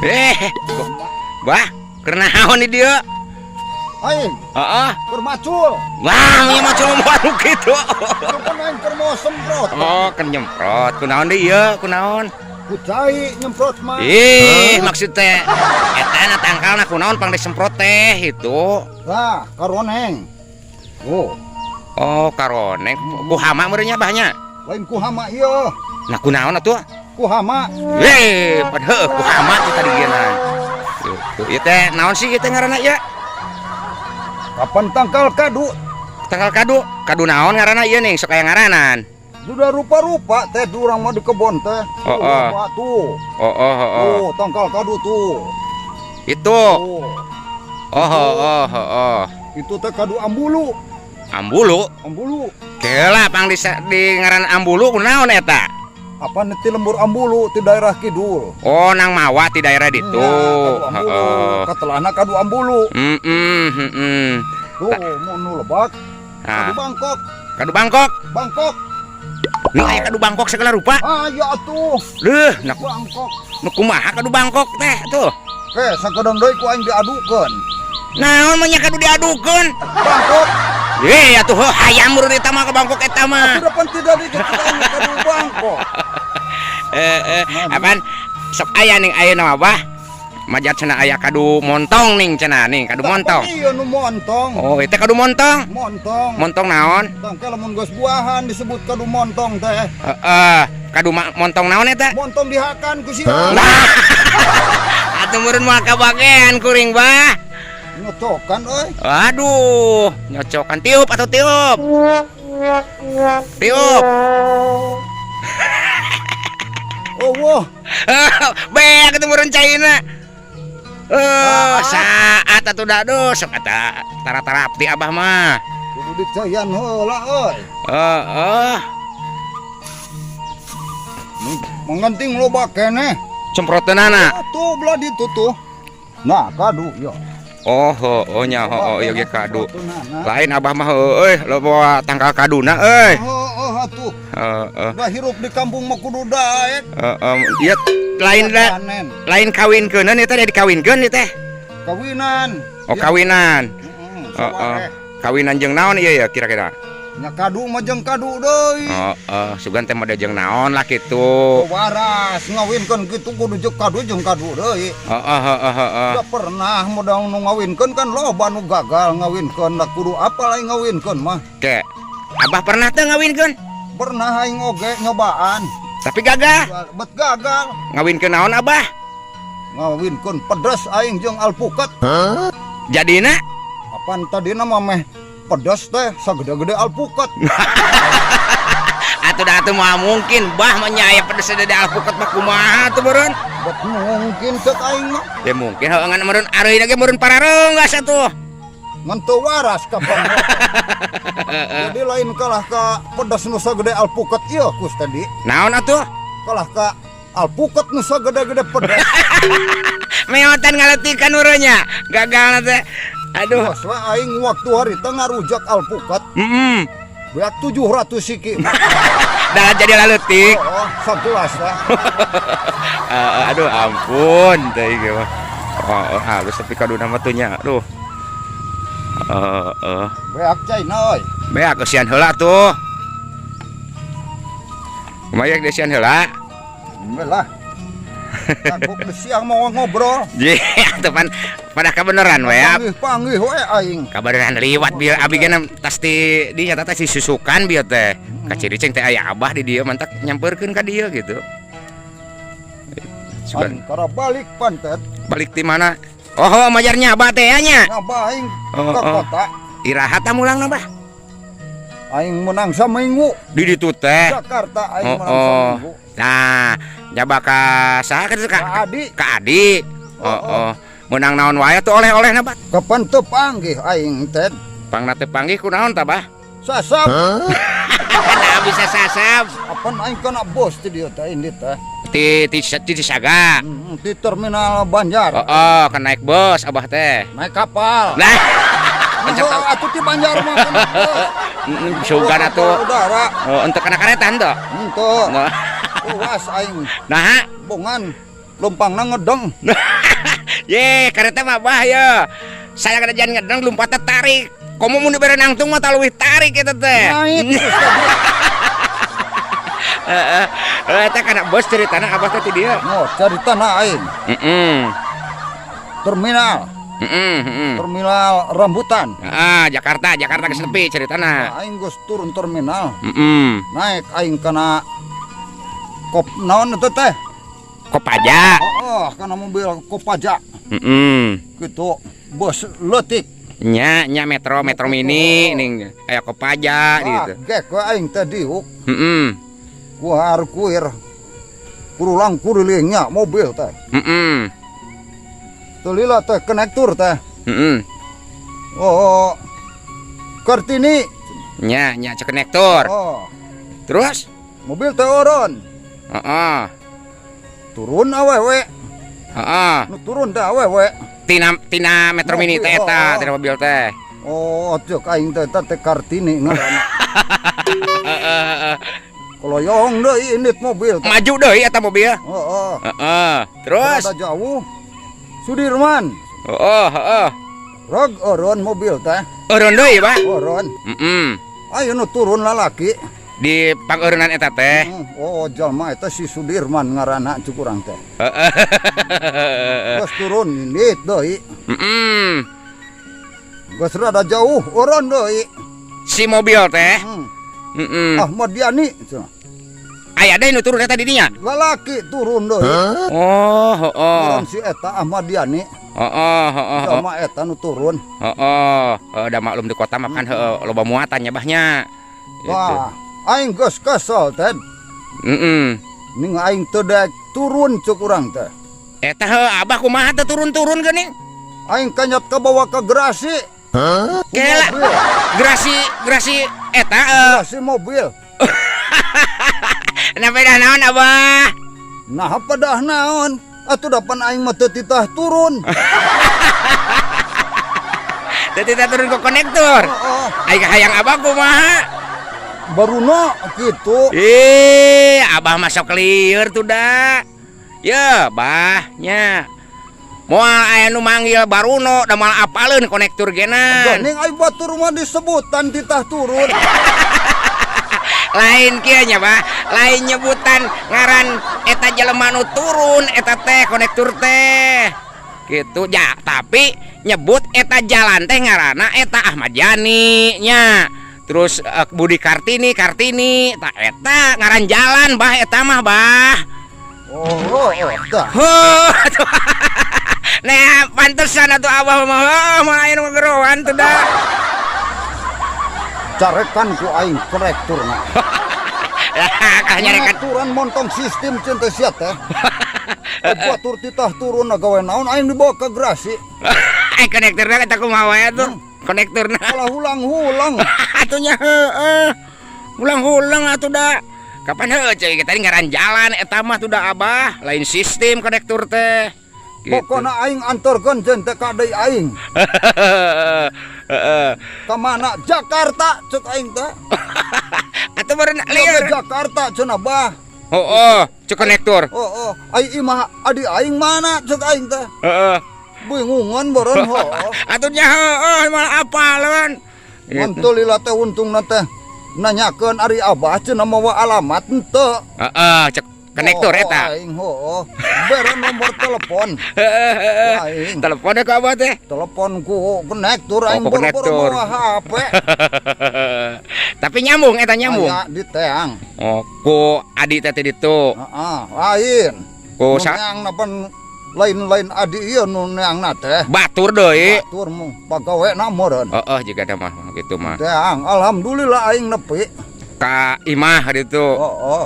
Eh, bah, keur naon di dieu? Aing Heeh. keur macul. Wah, ieu macul baru kitu. Kapan aing keur mau semprot? Oh, keur nyemprot. Kunaon deui ieu? Kunaon? Ku cai nyemprot mah. Ih, maksud teh eta na tangkalna kunaon pang disemprot teh itu. Lah, karoneng. Oh, Oh, karoneng. Ku hama meureun nya, Bah, nya? Lain ku hama ieu. Nah, kunaon atuh? Ku hama. Eh, padahal ku hama tuh tadi geunan. Gitu. Ieu teh naon sih ieu teh ngaranna ieu? Kapan tangkal kadu? Tangkal kadu. Kadu naon ngaranna ieu nih, sok aya ngaranan. Sudah rupa-rupa teh di urang mah di kebon teh. Oh. Rupa tuh. Oh. Tuh, tangkal kadu tuh. Itu. Tuh. Oh. Itu teh kadu ambulu. Ambulu. Ambulu. Kela pang di ngaran ambulu kunaon eta? Apa ti lembur ambulu di daerah kidul. Oh, nang mawa di daerah ditu. Nya, kadu ambulu. Heeh. Katelahna kadu ambulu. Tuh, mun nu lebak. Nah, Kadu Bangkok. Kadu Bangkok. Bangkok. Nih aya kadu Bangkok segala rupa. Ah, ya atuh. Leuh, nah, Bangkok. nu kumaha kadu Bangkok teh tuh? Ke, sakedeung deui ku aing diadukeun. Naon mah nya kadu diadukeun? Bangkok. Eh, atuh heuh hayam meureun eta mah ke Bangkok eta mah. Sudah pan tidak diketahui kadu Bangkok. Eh, eh, apaan? Sok aya ning ayeuna mah, Bah. Majat cenah aya kadu montong ning cenah ning kadu montong. Iya, nu montong. Oh, itu kadu montong. Montong. Montong naon? Tangke lamun geus buahan disebut kadu montong teh. Heeh, kadu montong naon eta? Montong dihakan ku si. Nah. Atuh meureun moal kabagean kuring, Bah. Nyocokan euy. Aduh, nyocokan tiup atau tiup? Tiup. Oh, wah. Beak itu meureun caina. Eh, saat atuh da aduh sok eta tara-tarapti abah mah. Kudu dicayan heula euy. Heeh. Mangganting loba keneh. Semproteunana. Tuh belah ditu tuh. Nah, kadu ya. Oh, oh nya, oh, ieu ge kadu. Semproteunana. Lain abah mah euy, loba tangkal kaduna euy. Heeh atuh. Heeh. Udah hirup di kampung mah kudu daek. Heeh, ieu lain da, Panen. Lain kawinkeun eta teh dikawinkeun ieu teh. Kawinan. Oh, kawinan. Heeh, Heeh. Kawinan jeung naon ieu ya kira-kira? Nya kadu mah jeung kadu deui. Heeh, sugan teh mode jeung naon lah kitu. Waras ngawinkeun kitu kudu jeung kadu deui. Heeh. Udah pernah modal nu ngawinkeun kan loba nu gagal ngawinkeun, da kudu apa lain ngawinkeun mah. Ke. Abah pernah teu ngawinkeun? Pernah aing oge nyobaan. Tapi gagal. Bet gagal. Ngawinkeun naon abah? Ngawinkeun pedes aing jeung alpukat. Jadina? Apan tadina mah meh pedes teh sagede-gede alpukat. Atuh da atuh moal mungkin bah mah nya aya pedes gede alpukat mah kumaha tuh meureun? Bet mungkin cek aing mah. Ya mungkin heuh ngan meureun areuna ge meureun parareunggas atuh. Ngan teu waras kapan. Jadi lain kalah ka pedes nu sagede alpukat ieu kus tadi. Naon atuh? Kalah ka alpukat nu sagede-gede pedes. Meotan ngaletikan ureunya. Gagal teh. Aduh. Geus we aing waktu harita ngarujak alpukat. Beak 700 siki. Dah jadi laleutik. Oh, sagelas lah. Aduh ampun teh ieu mah. Oh, halus tapi kaduna mah tuh nya. Aduh. Heeh. Beak caina euy. Beak kesian heula tuh. Kumaha desian heula? Lah. Kagok siang mau ngobrol. Ji, atuh pan pada kebenaran we ya. Panggih panggih we aing. Kabeneran liwat bieu abi ge tas di nyata teh disusukan bieu teh. Ka Ciriceng teh aya abah di dieu mantak nyamperkeun ka dieu gitu. Sugan Aing kara balik pantet. Balik ti mana? Oh, majarnya abah teh nya. Ngabah aing Oh, ke oh. kota. Iraha ta mulangna, Bah? Aing menang saminggu. Di ditu teh. Jakarta aing Oh, menang oh. saminggu. Nah, nyaba ka saha ka ditu ka? Ka Adi. Ka Adi. Oh, Oh, oh. Menang naon wae tuh oleh-olehna, Bah? Kapan teu panggih aing teh? Pangna teu panggih kunaon tah, Bah? Sasab. Nah, bisa sasab. Apan aing kana bos ti dieu teh ini teh. Ti Saga. Di terminal Banjar. Oh, kan naik bus abah teh. Naik kapal. Lah, Oh, atuh ti Banjar mah kana bus. Sugan atuh. Udara. Oh, untuk kena kereta henteu? Henteu. Nah, Puas aing. nah, Bongan. Lempangna ngedeng. Ye, kareta mah, Bah, ya. Saya kada jangan ngedeng, lompatna tarik. Komo mun dibere nangtung mah taleuwih tarik eta teh. Naik terus teh. Heeh. Eta kana bos ceritana Abah teh ti dieu. Oh, caritana aing. Terminal, Heeh, heeh. terminal Rambutan. Ah, Jakarta, Jakarta geus nepi ceritana. Nah, aing geus turun terminal, naik aing kana kop naon itu teh? Kopaja. Oh, kana mobil Kopaja gitu. Bus leutik. Nya, nya Metro, Metro Mini ning aya Kopaja gitu. Ah, gek we aing teh diuk. Kuar kuir. Kurulang kurilingnya mobil teh. Teu lila teh konektur teh. Oh, Kartini. Nya, nya cek konektur. Oh, Terus? Mobil teh eureun. Turun awewe. Nu turun teh awewe. Tina tina Metro Mini teh Mobil, eta, oh. tina mobil teh. Oh, cek aing teh eta teh Kartini ngaranna. Heeh. Koloyong deui indit mobil teh. Maju deui eta mobil. Heeh. Heeh. Terus? Rada jauh. Sudirman. Heeh. Rog eureun mobil teh. Eureun deui, Pak. Eureun. Ayo nu turun lalaki. Di pangeureunnan eta teh. Oh, jalma eta si Sudirman ngaranna cuk urang teh. Geus turun indit deui. Geus rada jauh eureun deui. Si mobil teh. Hmm. Ahmad Yani cenah. Aya deui nu turun eta di dinya. Lalaki turun deui. Oh, heeh. Turun si eta Ahmad Yani. Heeh. Jalma eta nu turun. Heeh. Heeh, da maklum di kota mah kan heueuh loba muatan nya, Bahnya. Gitu. Wah, aing geus kesel teh. Ning aing teu daek turun cuk urang teh. Eta heuh Abah kumaha teh turun-turun geuning? Aing kanyat kabawa ke garasi. Kela. Mobil. Garasi garasi eta eh Garasi mobil. Nah, dah naon, Abah? Nah, pedah naon? Atuh dapan aing mah teu titah turun. Teu titah turun ke konektur. Heeh. Aing hayang Abah kumaha? Baruno gitu. Ih, Abah masuk lieur tuh dah. Ya, Bah nya. Moal aya nu manggil Baruno da moal apaleun konektur genan. Geuning ai batur mah disebutan titah turun. Lain kieu nya, Bah. Lain nyebutan ngaran eta jelema nu turun eta teh konektur teh. Gitu ya, tapi nyebut eta jalan teh ngaranna eta Ahmad Yani nya. Terus Budi Kartini, Kartini, tah eta ngaran jalan, Bah, eta mah, Bah. Oh, oh, tah. Huh, atuh. Nah, pantesan atuh Abah mah heuh moal aya nu ngageroan tuh dah. Carekan ku aing konekturna. Lah, nyarekan. Aturan montong sistem cinta sia teh. Eh, batur titah turun gawe naon aing dibawa ke garasi. Ai konekturna eta kumaha wae atuh? Konekturna. Kalah hulang-hulang. Atuh nya heueuh. Hulang-hulang atuh da. Kapan heueuh ceuy tadi ngaran jalan eta mah tuh da, Abah, lain sistem konektur teh. Gitu. Pokona aing anterkeun jeung teh ka deui aing. Ka mana? Jakarta cek aing teh. Atuh baru Lieur. lieur. Jakarta cenah, Bah. Oh, cek konektur. Oh, ai imah adi aing mana cek aing teh. Bingungan beureun heuh. Atuh nya heueuh malah apaleun. Gitu. Mantul lila teh untungna teh nanyakeun ari Abah cenah mawa alamat henteu. Heeh, cek konektur Oh, eta. aing heueuh. Bere nomor telepon. Heeh. Aing Teleponnya ke Abah teh. Telepon ku konektur Oh, aing ku boro-boro konektur. mawa HP. Tapi nyambung eta nyambung. Aya di teang. Oh, ku adi teh teh ditu. Heeh, lain. Ku Nu sa neangna pan lain-lain adi ieu nu neangna teh. Batur deui. Batur mu pagawena meureun. Heeh, jiga da mah gitu mah. Teang, alhamdulillah aing nepi. Ka imah ditu. Heeh.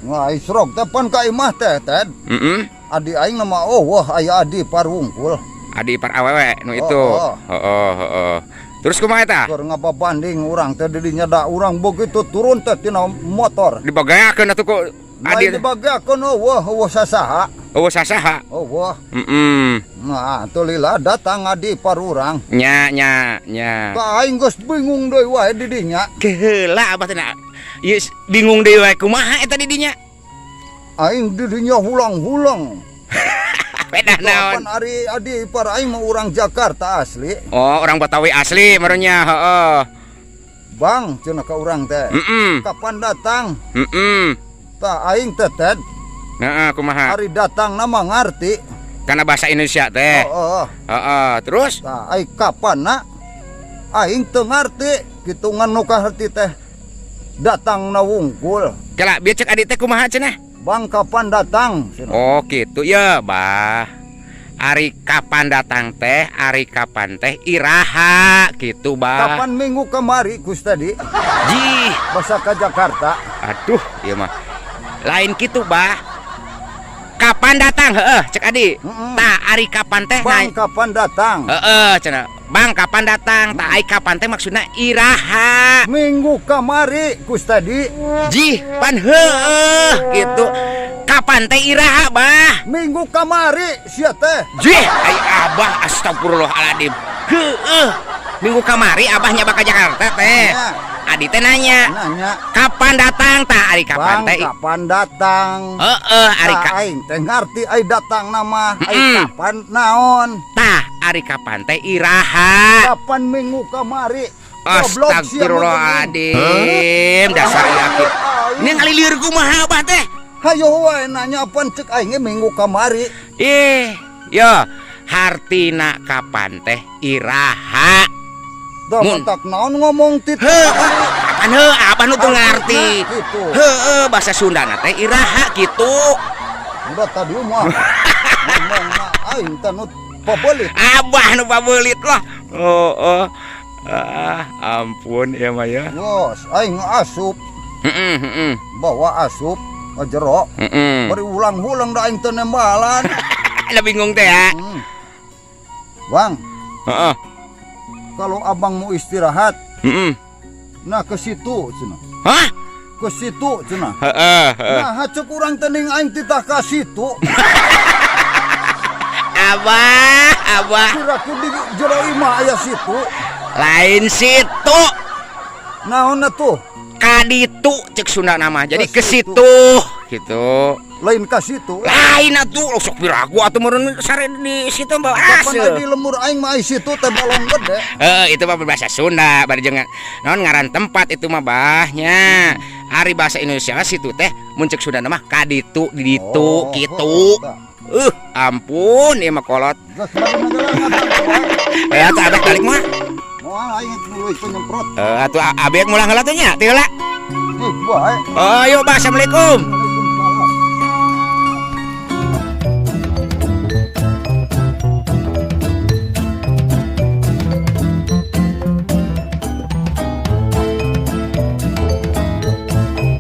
Wah, isrok teh pan ka imah teh teh. Adi aing nama oh wah aya adi parwungkul. Adi ipar awewe nu itu. Oh, oh. Heeh, heeh. Terus kumaha eta? Keur ngababanding urang teh didinya da urang begitu turun teh tina motor. Dibagayakeun atuh ku Adi adi. Dibagayakeun eueuh eueuh sasaha. Eueuh sasaha. Eueuh. Nah, teu lila datang adi ipar urang. Nya nya nya. Ka aing geus bingung deui wae di dinya. Keheula Abah teh na. Ieu bingung deui wae kumaha eta di dinya? Aing didinya hulang-hulang. Beda naon? Kapan ari adi ipar aing mah urang Jakarta asli. Oh, orang Betawi asli meureun nya, heeh. Bang, cenah ka urang teh. Kapan datang? Tah aing teh, Ted. Heeh, kumaha? Ari datang nama ngarti. Karena bahasa Indonesia teh. Heeh. Heeh, terus? Tah aing kapan na? Aing teu ngarti kitu ngan nu kaharti teh. Datang na wungkul. Kela bieu cek adi teh kumaha cenah? Bang, kapan datang? Cenah. Oh, gitu ya, Bah. Ari kapan datang teh, ari kapan teh iraha gitu, Bah. Kapan minggu kemari Kustadi? Jih, Basa ka Jakarta. Aduh, ieu mah. Lain gitu, Bah. Kapan datang? Heeh, cek adi. Tah, ari kapan teh? Bang, kapan datang? Heeh, cenah. Bang, kapan datang? Tah, ari kapan teh maksudna iraha. Minggu kamari Kustadi. Jih, pan heeh gitu. Kapan teh iraha, Bah? Minggu kamari sia teh. Jih, ai Abah astagfirullahaladzim. Heeh. Minggu kamari Abah nyaba ka Jakarta teh. Nanya. Adi teh nanya, Nanya. kapan datang tah ari kapan Bang, teh? kapan datang? Heeh, ari Tah, aing teh ngarti ai datang nama, ai kapan naon? Tah, ari kapan teh iraha? Kapan minggu kamari? Goblok sia. Astagfirullahaladzim, dasar yakin. Aing. Ini ngalilieur kumaha Abah teh? Hayo wae nanya apaan cek aing ge minggu kamari. Ih, yo, hartina kapan teh iraha? Dah Mun. matak naon ngomong tit. Heuh, kapan heuh Abah nu teu ngarti. Gitu. Heeh, bahasa Sundana teh iraha gitu. Udah tadi mah ngomongna aing teh nu pabelit. Abah nu pabelit lah. Oh, oh. Ah, ampun ya mah ya. Yos, aing asup, Heeh, heeh. bawa asup ka jero. Heeh. Bari ulang-ulang da aing teu nembalan. Ada bingung teh ya. Bang, Heeh. kalau abang mau istirahat, Heeh. nah ke situ cenah. Hah? Ke situ cenah. Heeh, heeh. Nah, cek urang teh ning aing titah ka situ. Abah, Abah. Kira-kira di jero imah aya situ. Lain situ. Naon atuh? Kaditu cek Sunda nama. Jadi Ke ke situ. situ gitu. Lain ka situ. Lain atuh sok piraku atuh meureun sare di situ mah Kapan asup. di lemur aing mah ai situ teh balong gede. Heeh, itu mah berbahasa Sunda, bari jeung naon ngaran tempat itu mah bahnya. Ari bahasa Indonesia mah situ teh mun cek Sunda mah kaditu di ditu Oh, gitu. tah. Ampun ieu mah kolot. Geus bari nagara Eh atuh abek balik mah. Moal aing tuluy penyemprot. Eh atuh abek mulang heula teh nya, teu heula. Ih, bae. Oh, ayo Bah, assalamualaikum.